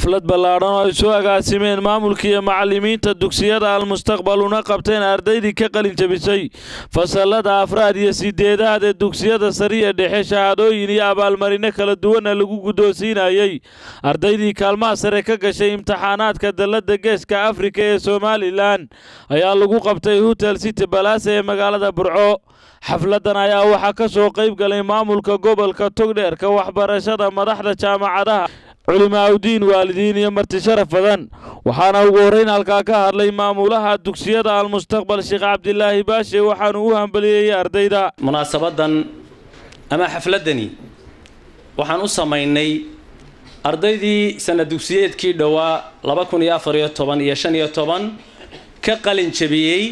Xaflad ballaadhan oo ay soo agaasimeen maamulka iyo macallimiinta dugsiyada Almustaqbal una qabteen ardaydii ka qalin jabisay fasalada afraad iyo sideedaad ee dugsiyada sare iyo dhexe, shahaadooyin iyo abaalmarino kala duwanna lagu guddoonsiinayay ardaydii kaalmaha sare ka gashay imtixaanaadka dalladda Geeska Afrika ee Somalilan ayaa lagu qabtay Hotel City Palace ee magaalada Burco. Xafladan ayaa waxaa ka soo qayb galay maamulka gobolka Togdheerka, waxbarashada, madaxda jaamacadaha, culimaaudiin, waalidiin iyo marti sharaf badan. Waxaana ugu horreyn halkaa ka hadlay maamulaha dugsiyada Almustaqbal, Sheekh Cabdilaahi Baashe, waxaanu u hambaliyeyey ardayda. Munaasabadan ama xafladdani waxaan u samaynay ardaydii sana dugsiyeedkii dhowaa 2014 iyo 15 ka qalin jabiyey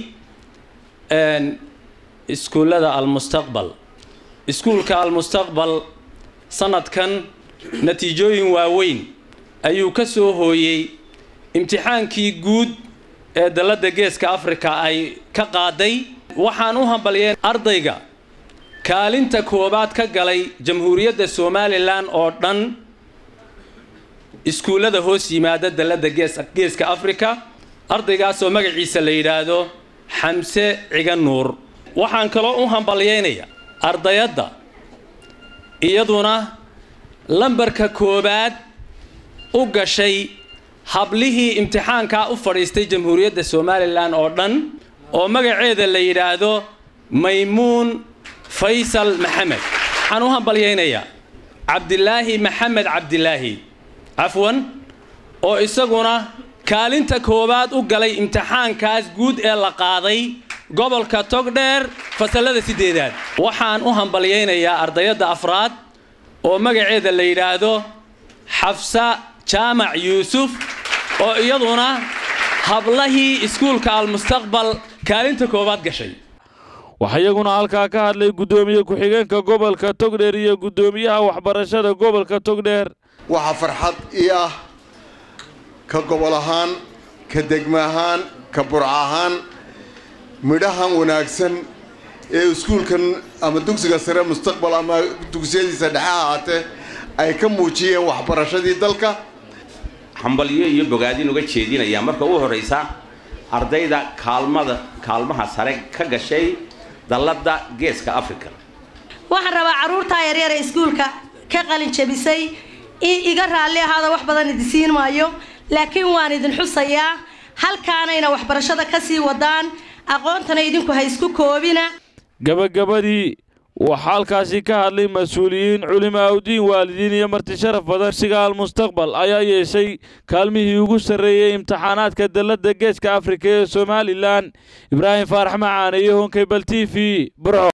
iskuullada Almustaqbal. Iskuulka Almustaqbal sanadkan natiijooyin waaweyn ayuu ka soo hooyey imtixaankii guud ee dalladda Geeska Afrika ay ka qaaday. Waxaan u hambaliyeen ardayga kaalinta koowaad ka galay Jamhuuriyadda Somalilan oo dhan iskuullada hoos yimaada dalladda Geeska Afrika, ardaygaasoo magaciisa la yidhaahdo Xamse Ciga Nuur. Waxaan kaloo u hambalyeynaya ardayadda iyaduna lambarka koowaad u gashay hablihii imtixaankaa u fadhiistay Jamhuuriyadda Somalilan oo dhan, oo magaceeda la yidhaahdo Maymuun Faysal Maxamed. Waxaan u hambalyeynayaa Cabdilaahi Maxamed Cabdilaahi, cafwan, oo isaguna kaalinta koowaad u galay imtixaankaas guud ee la qaaday gobolka Togdheer fasalada sideedaad. Waxaan u hambalyeynayaa ardayadda afraad oo magaceeda la yidhaahdo Xafsa Jaamac Yuusuf, oo iyaduna hablahii iskuulka Almustaqbal kaalinta koowaad gashay. Waxaa iyaguna halkaa ka hadlay guddoomiye ku-xigeenka gobolka Togdheer iyo guddoomiyaha waxbarashada gobolka Togdheer. Waxaa farxad ii ah ka gobol ahaan, ka degmo ahaan, ka Burco ahaan, midhahan wanaagsan ee iskuulkan ama dugsiga sare Mustaqbal ama dugsiyadiisa dhexe ahaatee ay ka muujiyeen waxbarashadii dalka. Hambalyo iyo bogaadin uga jeedinayaa marka u horraysa ardayda kaalmada kaalmaha sare ka gashay dalladda Geeska Africa. Waxaan rabaa carruurtaa yaryar ee iskuulka ka qalin jabisay iga raalli ahaada, wax badan idin siin maayo, laakiin waan idin xusayaa. Halkaanayna waxbarashada ka sii wadaan, aqoontana idinku ha isku koobina. Gabagabadii waxaa halkaasi ka hadlay mas-uuliyiin, culimaaudiin, waalidiin iyo marti sharaf badan. Dugsiga Almustaqbal ayaa yeeshay kaalmihii ugu sarreeyey imtixaanaadka dalladda Geeska Afrika ee Somalilan. Ibraahim Faarax Macaane iyo Honkebel TV, Burco.